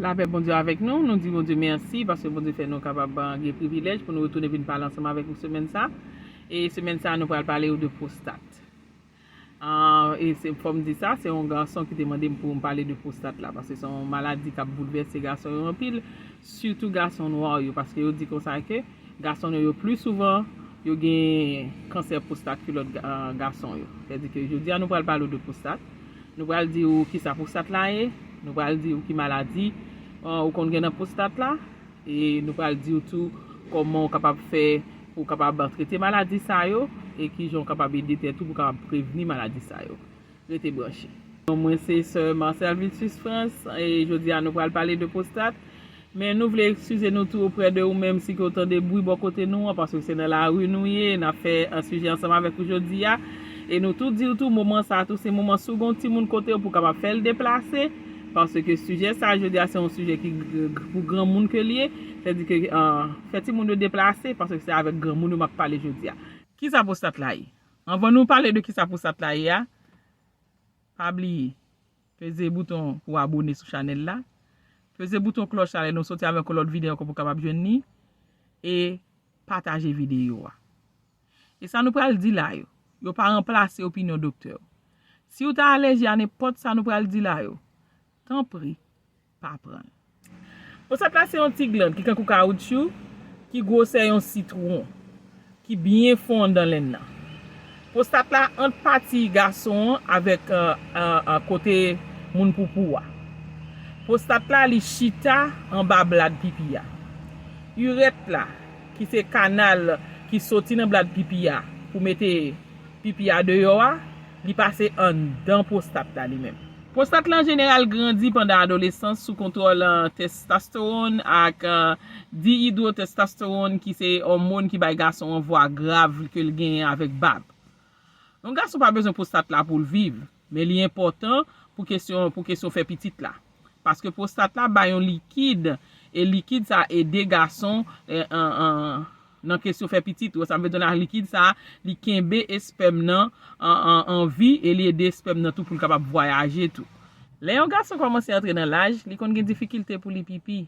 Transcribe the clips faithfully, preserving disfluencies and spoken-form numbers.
Lapè Bondye avèk nou, nou di Bondye mèsi paske Bondye fè nou kapab, uh, gen privilèj pou nou retounen vin pale ansanm avèk ou semèn sa. E semèn sa, nou pral pale ou de pwostat. Ah, e se, fò m di sa, se yon gason ki te mande m pou m pale de pwostat la, paske se yon maladi k ap boulvèse gason yo anpil, sitou gason nwa yo, paske yo di konsa ke gason yo, yo pli souvan, yo gen kansè pwostat ke lòt ga-, ah, gason yo. Sètadi ke jodi a nou pral pale w de pwostat, nou pral di w kisa pwostat la ye, nou pral di w ki maladi, ah, ou konn gen nan pwostat la, e nou pral di w tou kòman w kapab fè pou w kapab trete maladi sa yo, e kijan w kapab ede tèt ou pou w kapab prevni maladi sa yo. Rete branche. Non mwen se Sè Marcel Vilsus France, e jodi a nou pral pale de pwostat. Men nou vle eskize nou tou oprè de ou menm si ke w tande bri bò kote nou an, paske se nan lari nou ye, n ap fè, uh, sijè ansanm avèk ou jodi a. E nou tou di w tou, moman sa a tou, se moman si w gen yon timoun kote w pou w kapab fè l deplase, paske sijè sa a jodi a se yon sijè ki g-, g-, pou granmoun ke l ye, sètadi ke, uh, fè timoun yo deplase, paske se avèk granmoun yo m ap pale jodi a. Kisa pwostat la ye? Anvan nou pale de kisa pwostat la ye a, pa bliye, peze bouton pou abone sou chanèl la. Peze bouton klòch la lè nou soti avèk yon lòt videyo ankò pou w kapab jwenn li. E pataje videyo a. E sa nou pral di la yo, yo pa ranplase opinyon doktè w. Si w ta alèji a nenpòt sa nou pral di la yo, tanpri, pa pran l. Pwostat la se yon ti glann ki kankou kawotchou, ki gwosè yon sitwon, ki byen fon anndan lenn nan. Pwostat la ant pati gason an avèk, euh, euh, euh, kote moun poupou a. Pwostat la, li chita anba blad pipi a. Irèt la, ki se kanal ki soti nan blad pipi a pou mete pipi a deyò a, li pase anndan pwostat la li menm. Pwostat la an jeneral grandi pandan adolesans sou kontwòl, euh, testastewòn ak, euh, dihidwotestastewòn ki se òmòn ki bay gason an vwa grav ke l genyen avèk bab. Yon gason pa bezwen pwostat la pou l viv, men li enpòtan pou kesyon, pou kesyon fè pitit la. Paske pwostat la bay yon likid, e likid sa ede gason, eh, an, an, nan kesyon fè pitit. Ou wè sa m vle di w la, likid sa, li kenbe espèm nan an, an, an vi e li ede espèm nan tou pou l kapab vwayaje tou. Lè yon gason kòmanse antre nan laj, li konn gen difikilte pou li pipi.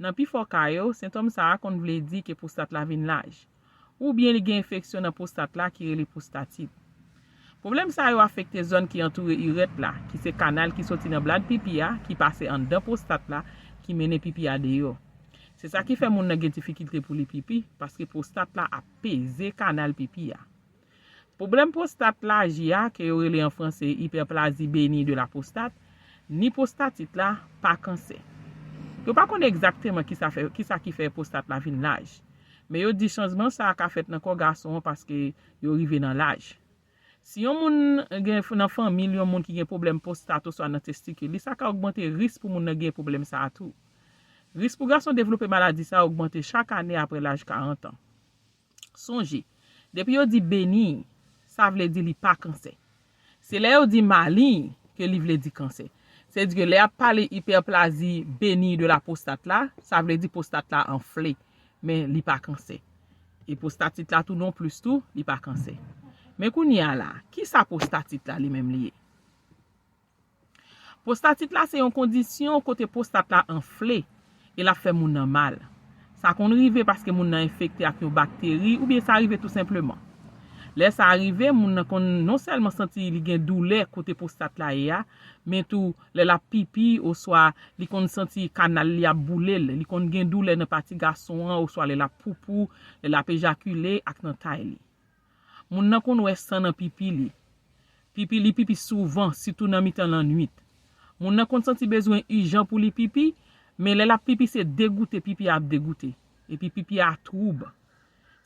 Nan pifò ka yo, sentòm sa a konn vle di ke pwostat la vin laj. Oubyen li gen enfeksyon nan pwostat la ki rele pwostatit. Pwoblèm sa yo afekte zòn ki antoure irèt la, ki se kanal ki soti nan blad pipi a, ki pase anndan pwostat la, ki mennen pipi a deyò. Se sa ki fè moun nan gen difikilte pou li pipi, paske pwostat la ap peze kanal pipi a. Pwoblèm pwostat laji a, ke yo rele an franse hyperplasie bénigne de la prostate, ni pwostatit la, pa kansè. Yo pa konnen egzakteman kisa fè, kisa ki fè pwostat la vin laj. Men yo di chanjman sa a ka fèt nan kò gason an paske yo rive nan laj. Si yon moun gen f-, nan fanmi l yon moun ki gen pwoblèm pwostat oswa nan testikil li, sa ka ogmante risk pou moun nan gen pwoblèm sa a tou. Risk pou gason devlope maladi sa a ogmante chak ane apre laj karant an. Sonje, depi yo di beniy, sa vle di li pa kansè. Se lè yo di maliy ke li vle di kansè. Sètadi ke lè y ap pale hyperplasie bénigne de la prostate la, sa vle di pwostat la anfle, men li pa kansè. E pwostatit la tou non plis tou, li pa kansè. Men kounye a la, kisa pwostatit la li menm li ye? Pwostatit la se yon kondisyon kote pwostat la anfle e l ap fè moun nan mal. Sa konn rive paske moun nan enfekte ak yon bakteri oubyen sa rive tou senpleman. Lè sa rive, moun nan konn non sèlman santi li gen doulè kote pwostat la ye a, men tou lè l ap pipi oswa li konn santi kanal li ap boule l, li konn gen doulè nan pati gason an oswa lè l ap poupou, lè l ap ejakile ak nan tay li. Moun nan konn wè san nan pipi li. Pipi li pipi souvan, sitou nan mitan lannwit. Moun nan konn santi bezwen ijan pou li pipi, men lè l ap pipi se degoute pipi a ap degoute, epi pipi a twoub.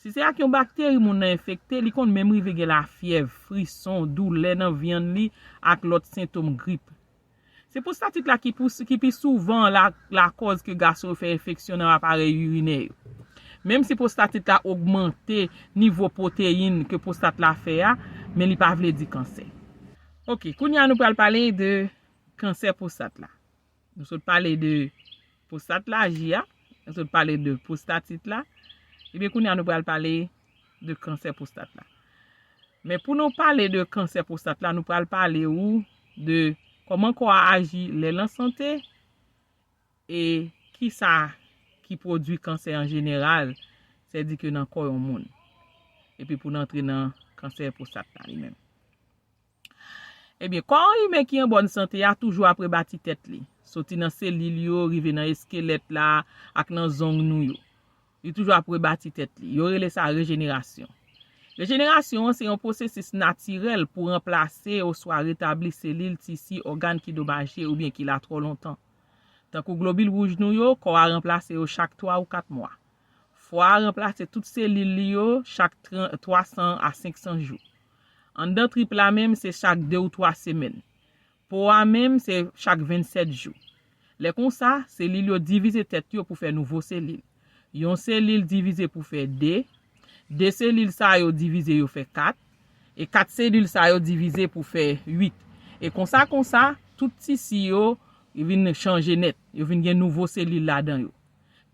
Si se ak yon bakteri moun nan enfekte, li konn menm rive gen lafyèv, frison, doulè nan vyann li ak lòt sentòm grip. Se pwostatit la ki pou, ki pi souvan la, lakòz ke gason yo fè enfeksyon nan aparèy irinè yo. Menm si pwostatit la ogmante nivo pwoteyin ke pwostat la fè a, men li pa vle di kansè. Oke, kounye a nou pral pale de kansè pwostat la. Nou sot pale de pwostat laji a, nou sot pale de pwostatit la. Ebyen kounye a nou pral pale de kansè pwostat la. Men pou nou pale de kansè pwostat la, nou pral pale ou de kòman kò a aji lè l an sante, e kisa ki pwodui kansè an jeneral, sètadi ke nan kò yon moun. Epi pou n antre nan kansè pwostat la li menm. Ebyen, kò yon imen ki an bòn sante a toujou ap rebati tèt li, soti nan selil yo, rive nan eskelèt la, ak nan zong nou yo. Li toujou ap rebati tèt li. Yo rele sa rejenerasyon. Rejenerasyon an se yon pwosesis natirèl pou ranplase oswa retabli selil, tisi, ògàn ki domaje oubyen ki la twò lontan. Tankou globil wouj nou yo, kò a ranplase yo chak twa ou kat mwa. Fwa a ranplase tout selil li yo chak twa san a senk san jou. Anndan trip la menm, se chak de ou twa semèn. Po a menm, se chak vennsèt jou. Lè konsa, selil yo divize tèt yo pou fè nouvo selil. Yon selil divize pou fè de, de selil sa yo divize yo fè kat, e kat selil sa yo divize pou fè uit. E konsa, konsa, tout tisi yo vin chanje nèt, yo vin gen nouvo selil ladan yo.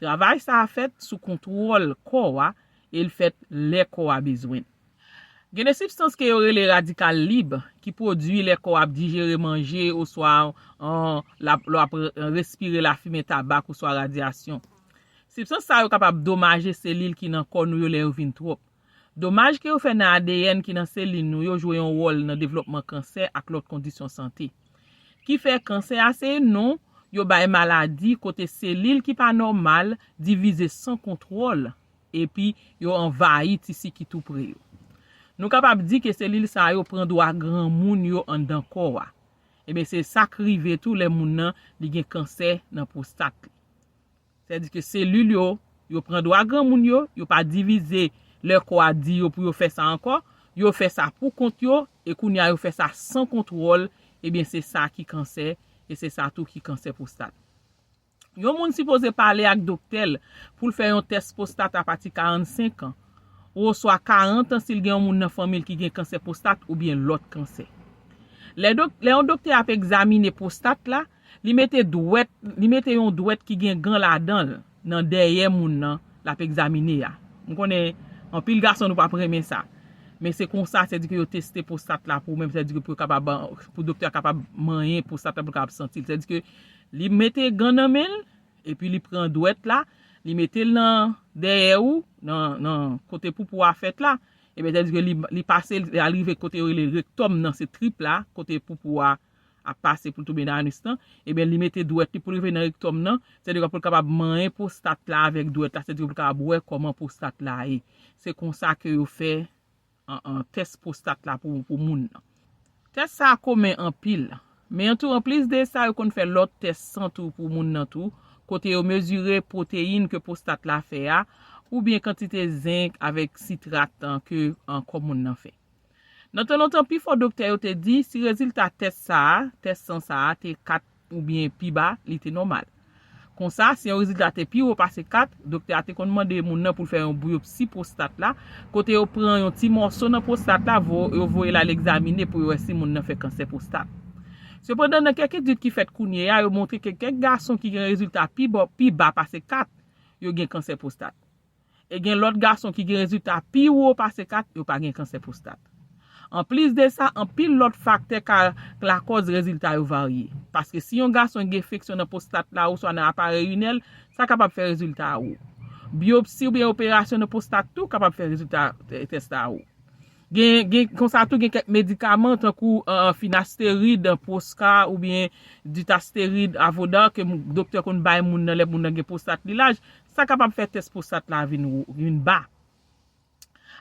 Travay sa a fèt sou kontwòl kò a e l fèt lè kò a bezwen l. Gen de sibstans ke yo rele radikal lib ki pwodui lè kò ap dijere manje oswa lè w ap respire lafimen tabak oswa radyasyon. Sibstans sa yo kapab domaje selil ki nan kò nou yo lè yo vin twòp. Domaj ke yo fè nan A D N ki nan selil nou yo jwe yon wòl nan devlòpman kansè ak lòt kondisyon sante. Ki fè kansè a se non yo bay maladi kote selil ki pa nòmal divize san kontwòl epi yo anvayi tisi ki tou pre yo. Nou kapab di ke selil sa yo pran dwa granmoun yo anndan kò a. Ebyen, se sa k rive tou lè moun nan li gen kansè nan pwostat li. Sètadi ke selil yo, yo pran dwa granmoun yo, yo pa divize lè kò a di yo pou yo fè sa ankò, yo fè sa pou kont yo, e kounye a yo fè sa san kontwòl, ebyen se sa ki kansè, e se sa tou ki kansè pwostat. Yon moun sipoze pale ak doktè l pou l fè yon tès pwostat apati karannsenk an, oswa karant an si l gen yon moun nan fanmi l ki gen kansè pwostat oubyen lòt kansè. Lè dok, lè yon doktè ap egzamine pwostat la, li mete dwèt, li mete yon dwèt ki gen gan ladan l nan dèyè moun nan l ap egzamine a. M konnen anpil gason nou p ap renmen sa. Men se konsa, sètadi ke yo teste pwostat la pou ou menm, sètadi ke pou yo kapab, pou doktè a kapab manyen pwostat la pou l kapab santi l. Sètadi ke li mete gan nan men l, epi li pran dwèt la, li mete l nan dèyè ou, nan, nan kote poupou a fèt la, ebyen, sètadi ke li, li pase, li al rive kote yo rele rektòm nan, se trip la, kote poupou a ap pase pou l tonbe nan anis lan, ebyen, li mete dwèt li pou l rive nan rektòm nan, sètadi pou l kapab manyen pwostat la avèk dwèt la, sètadi pou l kapab wè kòman pwostat la ye. Se konsa ke yo fè an, an, tès pwostat la pou, pou moun nan. Tès sa a komen anpil. Men an tou, anplis de sa, yo konn fè lòt tès san tou pou moun nan tou, kote yo mezire pwoteyin ke pwostat la fè a, oubyen kantite zenk avèk sitrat an ke an kò moun nan fè. Nan tan lontan, pifò doktè yo te di si rezilta tès sa a, tès san sa a, te kat oubyen pi ba, li te nòmal. Konsa, si yon rezilta te pi wo pase kat, doktè a te konn mande moun nan pou l fè yon biyopsi pwostat la, kote yo pran yon ti mòso nan pwostat la, vo, yo voye l al egzamine pou yo wè si moun nan fè kansè pwostat. Sepandan, nan kèk etid ki fèt kounye a, yo montre ke kèk gason ki gen rezilta pi ba, pi ba pase kat, yo gen kansè pwostat. E gen lòt gason ki gen rezilta pi wo pase kat, yo pa gen kansè pwostat. Anplis de sa, anpil lòt faktè ka lakòz rezilta yo varye. Paske si yon gason gen enfeksyon nan pwostat la oswa nan aparèy irinè l, sa kapab fè rezilta a wo. Biyopsi oubyen operasyon nan pwostat tou kapab fè rezilta tès la a wo. Gen, gen, konsa tou gen kèk medikaman tankou, uh, finasterid, Proscar oubyen dutasterid, Avodart ke doktè konn bay moun nan lè moun nan gen pwostat li laj, sa kapab fè tès pwostat la vin wo, vin ba.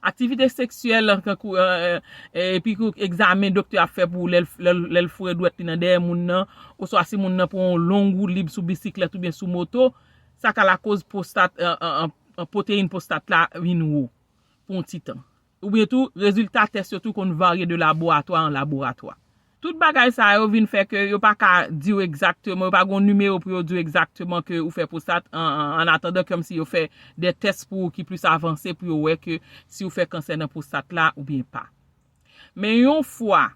Aktivite seksyèl, tankou, uh, epi kou egzamen doktè ap fè pou lè l, lè l, lè l foure dwèt li nan dèyè moun nan, oswa si moun nan pran yon long woulib sou bisiklèt oubyen sou moto, sa ka lakòz pwostat, uh, uh, uh, pwoteyin pwostat la vin wo pou yon ti tan. Oubyen tou, rezilta tès yo tou konn varye de laboratwa an laboratwa. Tout bagay sa yo vin fè ke yo pa ka di w egzakteman, yo pa gen yon nimewo pou yo di w egzakteman ke ou fè pwostat, an, an, an atandan kòmsi yo fè de tès pou ou ki plis avanse pou yo wè ke si ou fè kansè nan pwostat la oubyen pa. Men yon fwa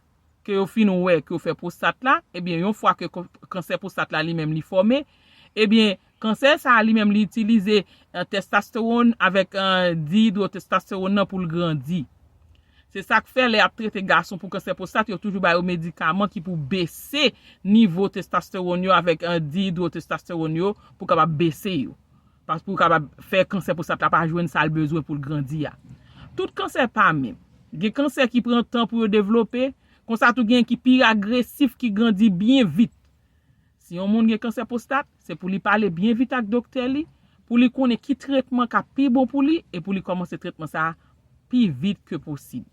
ke yo fin wè ke w fè pwostat la, ebyen, yon fwa ke kansè pwostat la li menm li fòme, ebyen, kansè sa a li menm li itilize, eh, testastewòn avèk, eh, dihidwotestastewòn nan pou l grandi. Se sa k fè lè y ap trete gason pou kansè pwostat, yo toujou ba yo medikaman ki pou bese nivo testastewòn yo avèk eh, dihidwotestastewòn yo pou kapab bese yo. Pas pou kapab fè kansè pwostat la pa jwenn sa l bezwen pou l grandi a. Tout kansè pa menm. Gen kansè ki pran tan pou yo devlope, konsa tou gen ki pi agresif, ki grandi byen vit. Si yon moun gen kansè pwostat, se pou li pale byen vit ak doktè li, pou li konnen ki tretman k ap pi bon pou li e pou li kòmanse tretman sa a pi vit ke posib.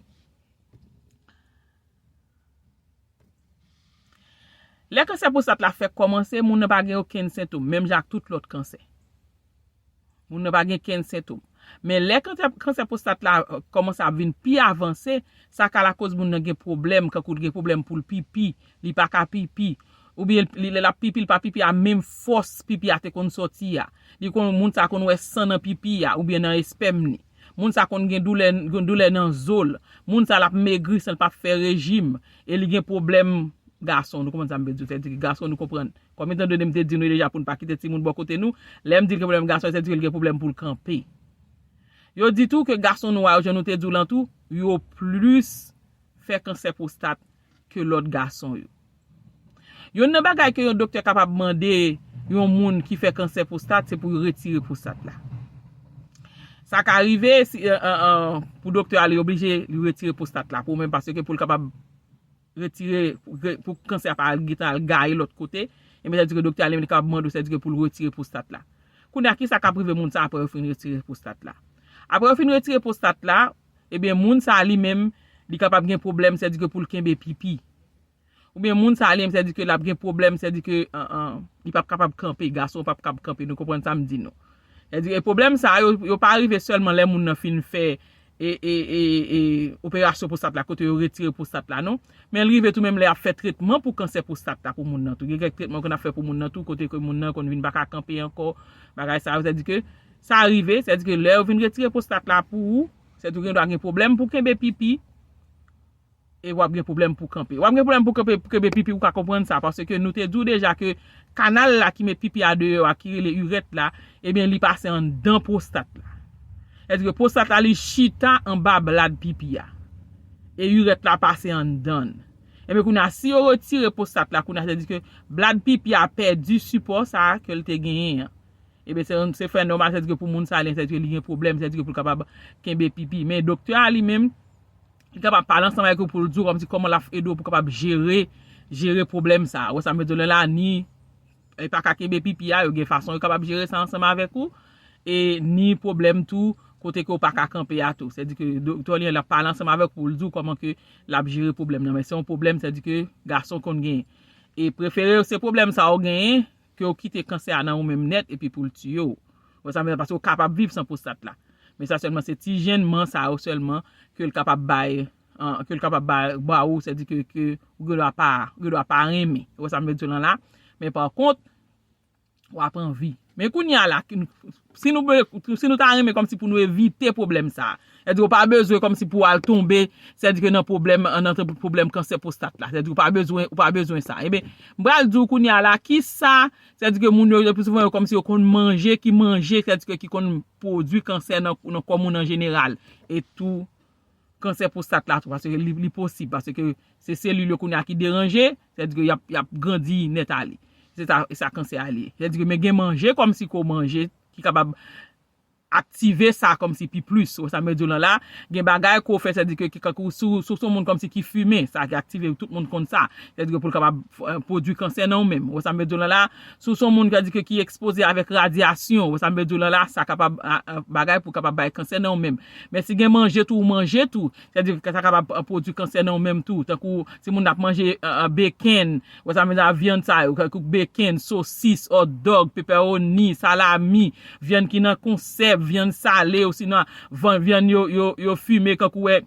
Lè kansè pwostat la fèk kòmanse, moun nan pa gen okenn sentòm, menm jan ak tout lòt kansè. Moun nan pa gen kenn sentòm. Men lè kansè, kansè pwostat la eh, kòmanse ap vin pi avanse, sa ka lakoz moun nan gen pwoblèm, kankou l gen pwoblèm pou l pipi, li pa ka pipi, oubyen li, lè l ap pipi, li pa pipi a menm fòs pipi a te konn sòti a. Li konn, moun sa konn wè san nan pipi a, oubyen nan espèm li. Moun sa konn gen doulè, gen doulè nan zo l. Moun sa l ap megri san l p ap fè rejim. E li gen pwoblèm gason, nou konprann sa m vle di w, sètadi ke gason nou konprann. Kòm etan done m te di nou deja pou n pa kite timoun bò kote nou, lè m di l gen pwoblèm gason, sètadi ke l gen pwoblèm pou l kanpe. Yo di tou ke gason nwa yo, jan nou te di w lan tou, yo plis fè kansè pwostat ke lòt gason yo. Youn nan bagay ke yon doktè kapab mande yon moun ki fè kansè pwostat, se pou yo retire pwostat la. Sa ka rive si, eh, eh, eh, pou doktè a li oblije li retire pwostat la pou ou menm, paske pou l kapab retire, pou, pou kansè a pa al gentan al gaye lòt kote, ebyen sètadi ke doktè a li menm li kapab mande w sètadi ke pou l retire pwostat la. Kounye a, kisa k ap rive moun sa a apre yo fin retire pwostat la? Apre yo fin retire pwostat la, ebyen moun sa a li menm, li kapab gen pwoblèm sètadi ke pou l kenbe pipi. Oubyen moun sa a li menm sètadi ke l ap gen pwoblèm sètadi ke eh, eh, li p ap kapab kanpe, gason p ap kapab kanpe, nou konprann sa m di nou. Sètadi ke pwoblèm sa a yo, yo pa rive sèlman lè moun nan fin fè e, e, e, e operasyon pwostat la, kote yo retire pwostat la non. Men l rive tou menm lè y ap fè tretman pou kansè pwostat la pou moun nan tou. Gen kèk tretman ke n ap fè pou moun nan tou, kote ke moun nan konn vin pa ka kanpe ankò, bagay sa yo, sètadi ke sa rive, sètadi ke lè yo vin retire pwostat la pou ou, sètadi ou gen dwa gen pwoblèm pou kenbe pipi, e w ap gen pwoblèm pou kanpe. W ap gen pwoblèm pou kanpe, pou kenbe pipi, ou ka konprann sa, paske nou te di w deja ke kanal la ki met pipi a deyò a, ki rele irèt la, ebyen, li pase anndan pwostat la. Sètadi ke pwostat la, li chita anba blad pipi a. E irèt la pase anndan l. Ebyen, kounye a, si yo retire pwostat la, kounye a, sètadi ke blad pipi a pèdi sipò sa a ke l te genyen an. Ebyen, se, se fè nòmal, sètadi ke pou moun sa a, li, sètadi ke li gen pwoblèm, sètadi ke pou l kapab kenbe pipi. Men doktè a li menm, li kapab pale ansanm avèk ou pou l di w kòmsi kòman l ap ede w pou w kapab jere, jere pwoblèm sa a. Ou wè sa m vle di w la, ni e pa ka kenbe pipi a, yo gen fason yo kapab jere sa ansanm avèk ou. E ni pwoblèm tou, kote ke w pa ka kanpe a tou. Sètadi ke doktè li an, l ap pale ansanm avèk ou pou l di w kòman ke l ap jere pwoblèm nan. Men se yon pwoblèm, sètadi ke gason konn genyen. E prefere se pwoblèm sa a w genyen, ke w kite kansè a nan ou menm nèt epi pou l tiye w. Ou wè sa m vle di w la, paske w kapab viv san pwostat la. Men sa sèlman se ti jennman sa yo sèlman ke l kapab bay, eh, ke l kapab ba, ba ou, sètadi ke, ke ou gen dwa pa, ou gen dwa pa renmen. Ou wè sa m vle di w lan la. Men pa kont, w ap anvi. Men kounye a la, ki nou, si nou, be- si nou ta renmen kòmsi pou nou evite pwoblèm sa a, sètadi w pa bezwen kòmsi pou w al tonbe, sètadi ke nan pwoblèm, nan pwoblèm kansè pwostat la. Sètadi w pa bezwen, ou pa bezwen sa. Ebyen, m pral di w kounye a la, kisa, sètadi ke moun yo, le pli souvan, yo kòmsi yo konn manje, ki manje, sètadi ke ki konn pwodui kansè nan, nan kò moun an jeneral. E tou, kansè pwostat la tou, paske li, li posib, paske se selil yo kounye a ki deranje, sètadi ke y ap, y ap grandi nèt ale. Se sa, sa kansè a li ye. Sètadi ke men gen manje kòmsi ke w manje ki kapab aktive sa kòmsi pi plis. Ou wè sa m vle di w lan la, gen bagay ke w fè, sètadi ke, ke kankou si w, si w se yon moun kòmsi ki fimen, sa ki aktive, tout moun konn sa. Sètadi ke pou l kapab eh, pwodui kansè nan ou menm. Ou wè sa m vle di w lan la, si w se yon moun ki, sètadi ke ki ekspoze avèk radyasyon, ou wè sa m vle di w lan la, sa kapab a- a- bagay pou kapab bay kansè nan ou menm. Men si gen manje tou, ou manje tou, sètadi ke sa kapab eh, pwodui kansè nan ou menm tou. Tankou si moun ap manje eh, eh, bacon, ou wè sa m vle di w lan, vyann sa yo, kankou bacon, sosis, hot dog, pepperoni, salami, vyann ki nan konsèv, vyann sale, osinon van- vyann yo, yo, yo fimen, kankou wè,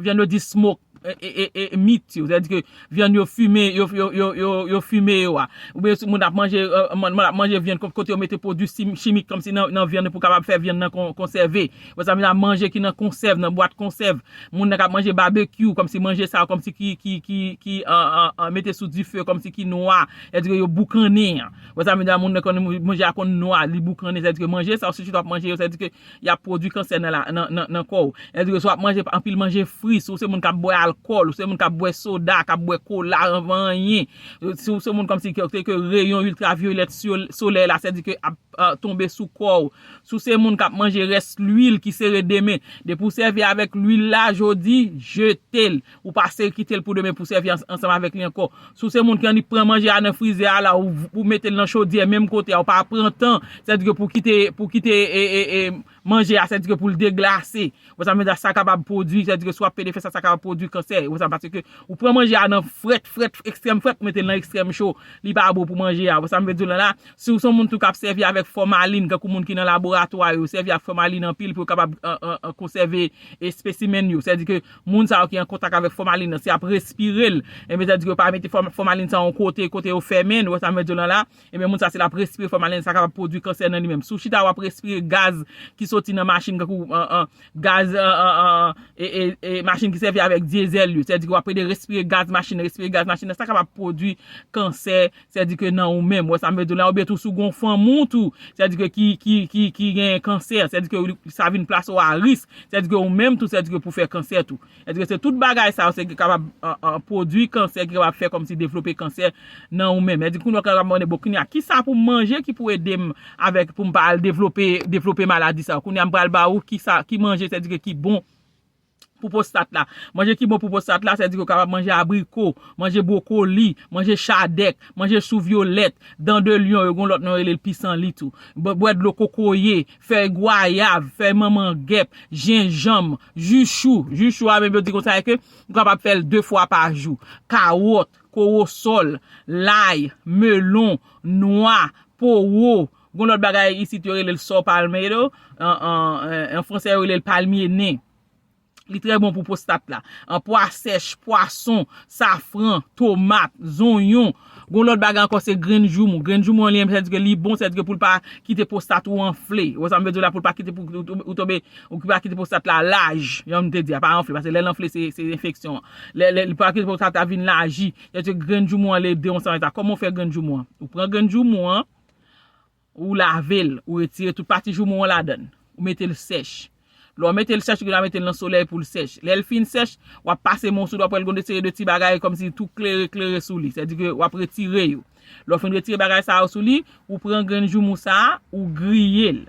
vyann yo di smoke, e, e, e, e, mit yo, sètadi ke vyann yo fime, yo, yo, yo, yo, yo fime yo a. Oubyen si moun ap manje, euh, moun, moun ap manje vyann kot-, kote yo mete pwodui sim-, chimik kòmsi nan, nan vyann pou kapab fè vyann nan kon-, konsève. Wè sa m di la, manje ki nan konsèv, nan bwat konsèv. Moun nan k ap manje babekyou, kòmsi manje sa yo, kòmsi ki, ki, ki, ki, an, an, an, mete sou dife, kòmsi ki nwa, sètadi ke yo boukannen an. Wè sa m di la, moun nan konn manje a konn nwa, li boukannen, sètadi ke manje sa yo, si w ap manje yo, sètadi ke y ap pwodui kansè nan la, nan, nan, nan kò w. Sètadi ke si w ap manje anpil manje fri, si w se moun k ap bwè alkòl, ou se moun k ap bwè soda, k ap bwè kola anvan anyen, si w se moun kòmsi ke, ke, ke reyon iltravyolèt solèy la, sètadi ke ap, euh, tonbe sou kò w, si w se moun k ap manje rès lwil ki sere demen, depi w sèvi avèk lwil la jodi, jete l. Ou pa sere kite l pou demen pou w sèvi ans-, ansanm avèk li ankò. Si w se moun ki annik pran manje a nan frizè a la, ou, ou mete l nan chodyè menm kote a, ou pa pran tan, sètadi ke pou kite, pou kite, e, e, e, manje a, sètadi ke pou l deglase. Wè sa m vle di a, sa kapab pwodui, sètadi ke si w ap pede fè sa, sa kapab pwodui kansè. Wè sa, paske ou pran manje a nan frèt, frèt, ekstrèm frèt, ou mete l nan ekstrèm cho, li pa bon pou manje a. Wè sa m vle di w la la, si w se yon moun tou k ap sèvi avèk fòmalin, kankou moun ki nan laboratwa yo, sèvi ak fòmalin anpil pou yo kapab, an, an, an, konsève espesimen yo. Sètadi ke moun sa yo ki an kontak avèk fòmalin nan, si y ap respire l, enben, sètadi ke yo pa mete fòm-, fòmalin sa yon kote, kote yo fèmen l, wè sa m vle di w la la, enben, moun sa, si l ap respire fòmalin, sa kapab pwodui kansè nan li menm. Si w chita, w ap respire gaz ki soti nan machin, kankou, an, an, gaz, an, an, an, e, e, e, machin ki sèvi avèk dyezèl yo, sètadi ke w ap pede respire gaz machin, respire gaz machin nan, sa kapab pwodui kansè, sètadi ke nan ou menm, wè sa m vle di w la, oubyen tou si w gen yon fanmi w tou, sètadi ke ki, ki, ki, ki gen kansè, sètadi ke li, sa vin plase w a risk, sètadi ke ou menm tou, sètadi ke pou fè kansè tou. Sètadi ke se tout bagay sa yo, se ki kapab, an, an, pwodui kansè, ki kapab fè kòmsi devlope kansè nan ou menm. Sètadi kounye a w ka mande, bon, kounye a, kisa pou m manje ki pou ede m avèk, pou m pa al devlope, devlope maladi sa yo? Kounye a m pral ba ou kisa, ki manje, sètadi ke ki bon pou pwostat la. Manje ki bon pou pwostat la, sètadi ke w kapab manje abriko, manje bwokoli, manje chadèk, manje chou vyolèt, dan de lyon, yo gen yon lòt non yo rele l pisanli tou. Bwè, bwè dlo kokoye, fèy gwayav, fèy manmangèp, jenjanm, ji chou. Ji chou a menm yo di konsa ke ou kapab fè l de fwa pa jou. Kawòt, kowosòl, lay, melon, nwa, powo. Gen yon lòt bagay isit yo rele l sò palmedo, an, an, an, an fransè yo rele l palmye nen. Li trè bon pou pwostat la. An pwa sèch, pwason, safran, tomat, zonyon. Gon lòt bagay ankò se grenn joumou. Grenn joumou an li menm, sètadi ke li bon, sètadi ke pou l pa kite pwostat ou anfle. Ou wè sa m vle di w la, pou l pa kite pou, ou, ou, ou tonbe, ou pa kite pwostat la laj, jan m te di a, pa anfle, paske lè l anfle se, se enfeksyon an. Lè, lè, li pa kite pwostat la vin laji. Sètadi ke grenn joumou an li ede w ansanm avèk sa. Kòman w fè grenn joumou an? Ou pran grenn joumou an, ou lave l, ou retire tout pati joumou an ladan l, ou mete l sèch. Lè w mete l sèch, ou gen dwa mete l nan solèy pou l sèch. Lè l fin sèch, w ap pase men w sou li, w ap wè l gen yon seri de ti bagay kòmsi tou klere klere sou li. Sètadi ke w ap retire yo. Lè w fin retire bagay sa yo sou li, ou pran grenn joumou sa a, ou griye l.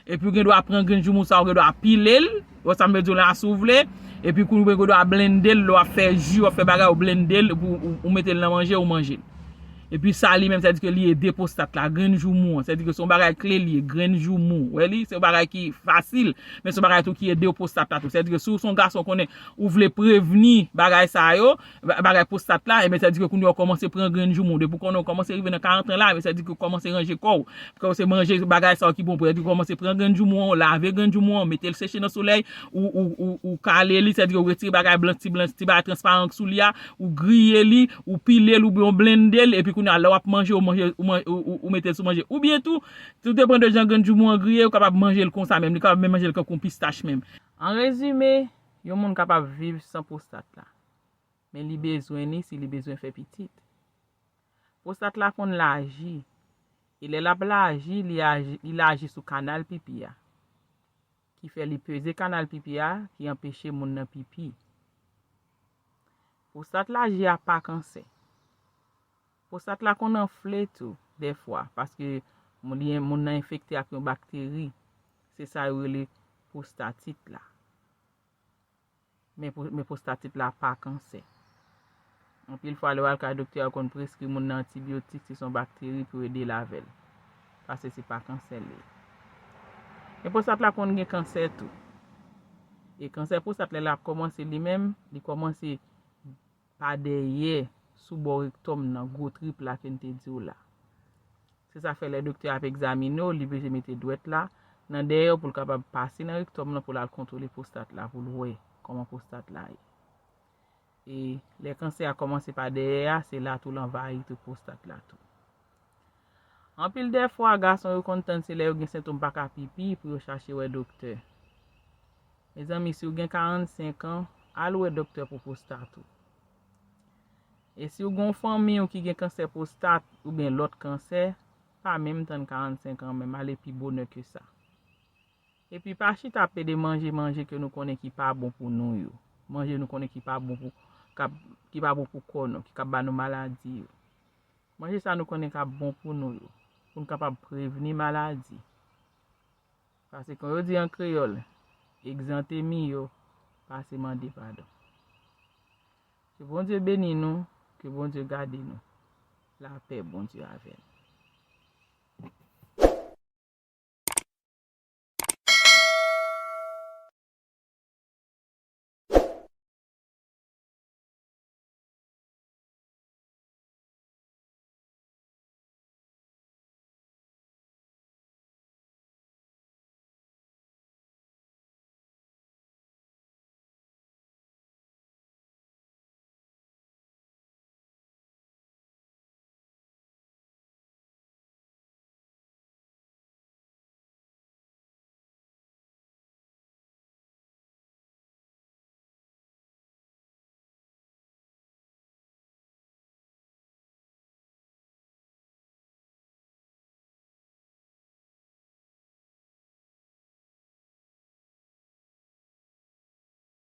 Epi ou gen dwa pran grenn joumou sa, ou gen dwa pile l, wè sa m vle di w la, si w vle. Epi kounye ou gen dwa blende l, lè w ap fè ji, w ap fè bagay, ou blende l, epi ou, ou, ou mete l nan manje, ou manje l. Epi sa li menm, sètadi ke li ede pwostat la, grenn joumou an. Sètadi ke se yon bagay kle li ye, grenn joumou. Wè li, se yon bagay ki fasil, men se yon bagay tou ki ede w pwostat la tou. Sètadi ke si w se yon gason konnen ou vle prevni bagay sa yo, ba-, bagay pwostat la, enben sètadi ke kounye a w kòmanse pran grenn joumou. Depi w konnen w kòmanse rive nan karant an la, enben sètadi ke w kòmanse ranje kò w. Kòmanse manje bagay sa yo ki bon pou ou. Sètadi ke w kòmanse pran grenn joumou an, w lave grenn joumou an, w mete l seche nan solèy, ou, ou, ou, ou kale li, sètadi ke w retire bagay blan, ti blan, ti bagay transparan k sou li a, ou griye li, ou pile l oubyen w blende l, epi kounye a, lè w ap manje, ou manje, ou man-, ou, ou, ou mete l sou manje. Oubyen tou, tou depann de jan grenn joumou an griye, ou kapab manje l konsa menm, li kapab menm manje l kankou yon pistach menm. An rezime, yon moun kapab viv san pwostat la, men li bezwen li si li bezwen fè pitit. Pwostat la konn laji, e lè l ap laji, li aji, li laji sou kanal pipi a, ki fè li peze kanal pipi a, ki anpeche moun nan pipi. Pwostat laji a pa kansè. Pwostat la konn anfle tou, dèfwa, paske moun, li, moun nan enfekte ak yon bakteri. Se sa yo rele pwostatit la. Men pwo-, men pwostatit la pa kansè. Anpil fwa, lè w al kay doktè a, yo konn preskri moun nan antibyotik si se yon bakteri pou ede l avè l. Paske se pa kansè l ye. Men pwostat la konn gen kansè tou. E kansè pwostat, lè l ap kòmanse li menm, li kòmanse pa dèyè, sou bò rektòm nan, gwo trip la ke n te di w la. Se sa k fè lè doktè a ap egzamine w, li bezwen mete dwèt la nan dèyè w pou l kapab pase nan rektòm nan pou l al kontwole pwostat la, pou l wè kòman pwostat la ye. E lè kansè a kòmanse pa dèyè a, se la tou l anvayi tou pwostat la tou. Anpil dè fwa, gason yo konn tann se lè yo gen sentòm pa ka pipi pou yo chache wè doktè. Mezanmi, si w gen karannsenk an, al wè doktè pou pwostat ou. E si w gen yon fanmi w ki gen kansè pwostat oubyen lòt kansè, pa menm tann karannsenk an menm, ale pi bonè ke sa. Epi pa chita ap pede manje manje ke nou konnen ki pa bon pou nou yo. Manje nou konnen ki pa bon pou, k ap, ki pa bon pou kò nou, ki k ap ba nou maladi yo. Manje sa nou konnen k ap bon pou nou yo, pou n kapab prevni maladi. Paske kon yo di an kreyòl, egzante miyo pase mande padon. Ke Bondye beni nou, ke Bondye gade nou. Lapè Bondye avè nou.